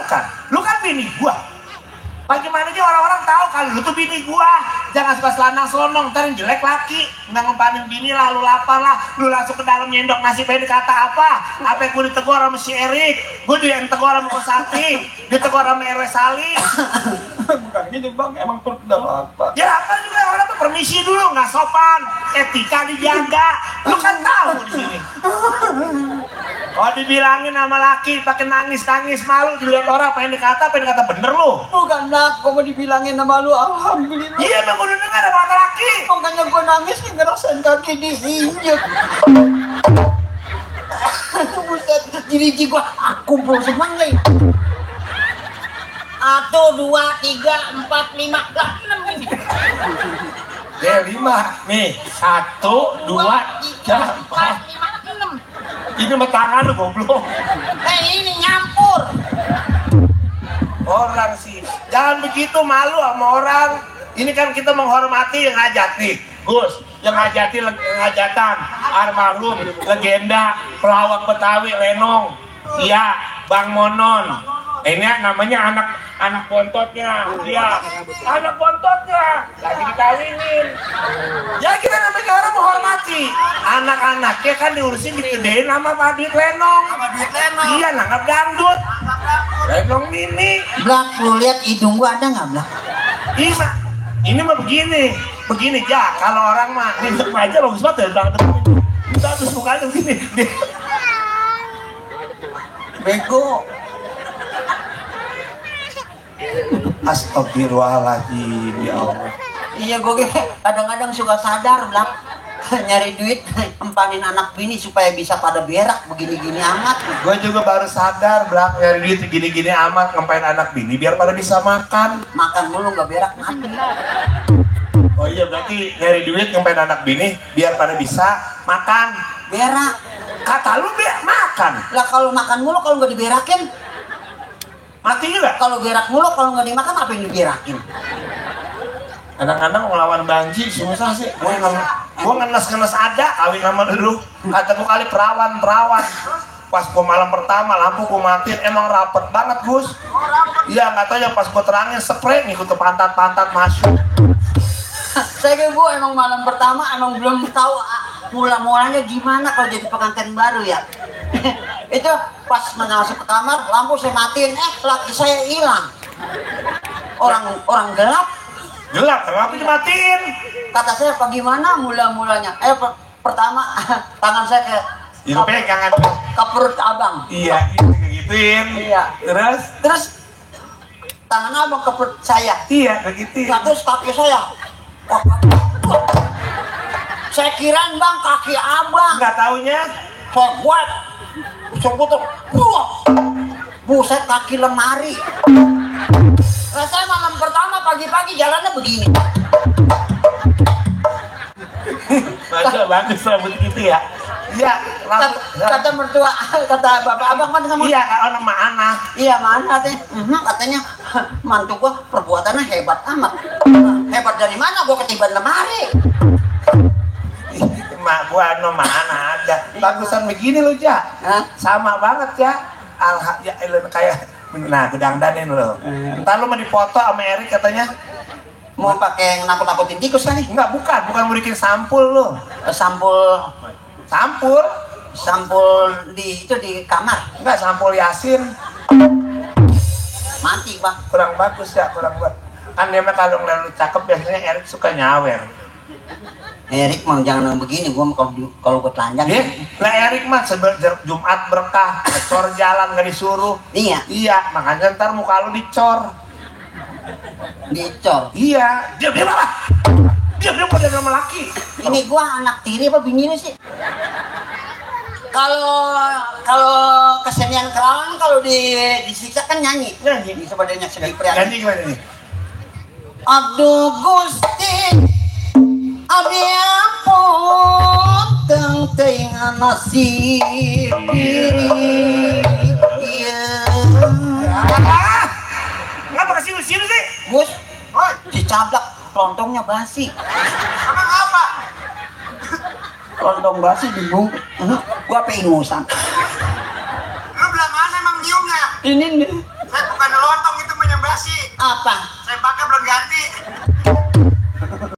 makan. Lu kan bini gua. Bagaimana sih orang-orang tahu kalau lu tuh bini gua. Jangan suka selanang selonong, ntar yang jelek laki. Nggak ngempanin bini lah, lu lapar lah, lu langsung ke dalam nyendok nasi pengen kata apa? Apa yang gue ditegur sama si Erik, gue ditegur sama Kosati, ditegur sama RW Salim. Bukan gini bang, emang perut udah lapar. Ya apa juga orang tuh permisi dulu, nggak sopan, etika dijaga. Lu kan tahu di sini. Kalau dibilangin sama laki pakai nangis malu dilihat orang pengen dikata bener lu. Bukan nak, kok mau dibilangin sama lu, alhamdulillah. Iya, emang gue dengar ada mata laki. Makanya gue nangis nih ngerasain kaki diinjek. Buset, diriji gue kumpul semua nih. 1, 2, 3, 4, 5, 6 ini. Ya 5 nih, 1, 2, 3, 4, 5, 6. Ini sama tangan lu goblok. Ini nyampur. Orang sih, jangan begitu, malu sama orang. Ini kan kita menghormati yang ngajak nih, Gus. Yang ngajatan, almarhum, legenda, pelawak Betawi, Lenong. Iya, Bang Monon. Ini namanya anak bontotnya, dia anak bontotnya lagi dikawinin. Ya kita namanya orang menghormati. Anak-anaknya kan diurusin digedein sama Pak Duit Lenong. Iya, nangkap dangdut. Lenong mini. Blak, lu lihat hidung gua ada nggak Blak? Ini mah begini ya. Kalau orang mah ini aja bagus banget ya dangdut. Kita harus mukanya begini. Bego. Astagfirullahaladzim, ya Allah. Iya, gue kadang-kadang suka sadar Blak, nyari duit empanin anak bini supaya bisa pada berak begini-gini amat. Gue juga baru sadar, Blak, nyari duit gini-gini amat ngapain anak bini biar pada bisa makan. Makan mulu nggak berak mati. Oh iya, berarti nyari duit ngapain anak bini biar pada bisa makan. Berak. Kata lu biar makan. Lah kalau makan mulu kalau nggak diberakin Mati juga. kalau berak mulu kalau nggak dimakan apa yang diberakin? Kadang-kadang ngelawan banji susah sih. Gue ngenes ada kawin sama dulu. Kata gue kali perawan. Pas gue malam pertama lampu gue matiin, emang rapet banget Gus. Iya, nggak tahu ya, pas gue terangin spray ngikut ke pantat masuk. Saya kira gue emang malam pertama emang belum tahu mula-mulanya gimana kalau jadi pengantin baru ya. Itu pas masuk ke kamar lampu saya matiin, laki saya hilang. Orang gelap, Kenapa dimatiin? kata saya apa gimana mula-mulanya. Pertama tangan saya ke Itu pegangan. ke perut abang. Iya, gituin. Iya. Terus tangan abang ke perut saya. Iya, begituin. Terus kaki saya. Saya kirain bang kaki abang. Nggak taunya. Saya buat seputar. Buset, kaki lemari. Nah, saya malam pertama pagi-pagi jalannya begini. Bagus rambut gitu ya. Iya, Kata mertua, kata bapak abang kan sama. Iya, kalau nama anak. Iya, mana katanya mantu gua perbuatannya hebat amat. Hebat dari mana? Gua ketiban lemari. Mak gua nama anak ada. Bagusan begini lo, Ja. Sama banget ya. Alhamdulillah kayak gedang-danin lo. Ntar lo mau dipoto sama Erik katanya. Mau pakai nakut-nakutin tikus kan nih? Enggak, bukan mau bikin sampul lo. Sampul di kamar. Enggak, sampul Yasin. Mati bang. Kurang bagus ya, kurang buat. Kan dia mah kalau ngeliat lu cakep biasanya Erik suka nyawer. Erik mah jangan begini, gua kalau gua telanjang. Lah Erik mah Jumat berkah, cor jalan nggak disuruh. Iya, makanya ntar muka lu dicor. Iya, dia apa? Dia pada nama laki. Ini gua anak tiri apa bini sih? Kalau kesenian kerawang kalau disiksa kan nyanyi. Coba dia nyanyi Nyanyi gimana nih? Aduh Gusti, abi apot teng nasib diri. Ngapa kasih usil sih? Gus, dicablak kelontongnya basi. Apa? Kelontong basi dibungkus. Gua pengen ngusan. Lu belah mana emang nyiumnya? Ini nih. bukan lontong itu menyembasi. Apa? Saya pakai belum ganti.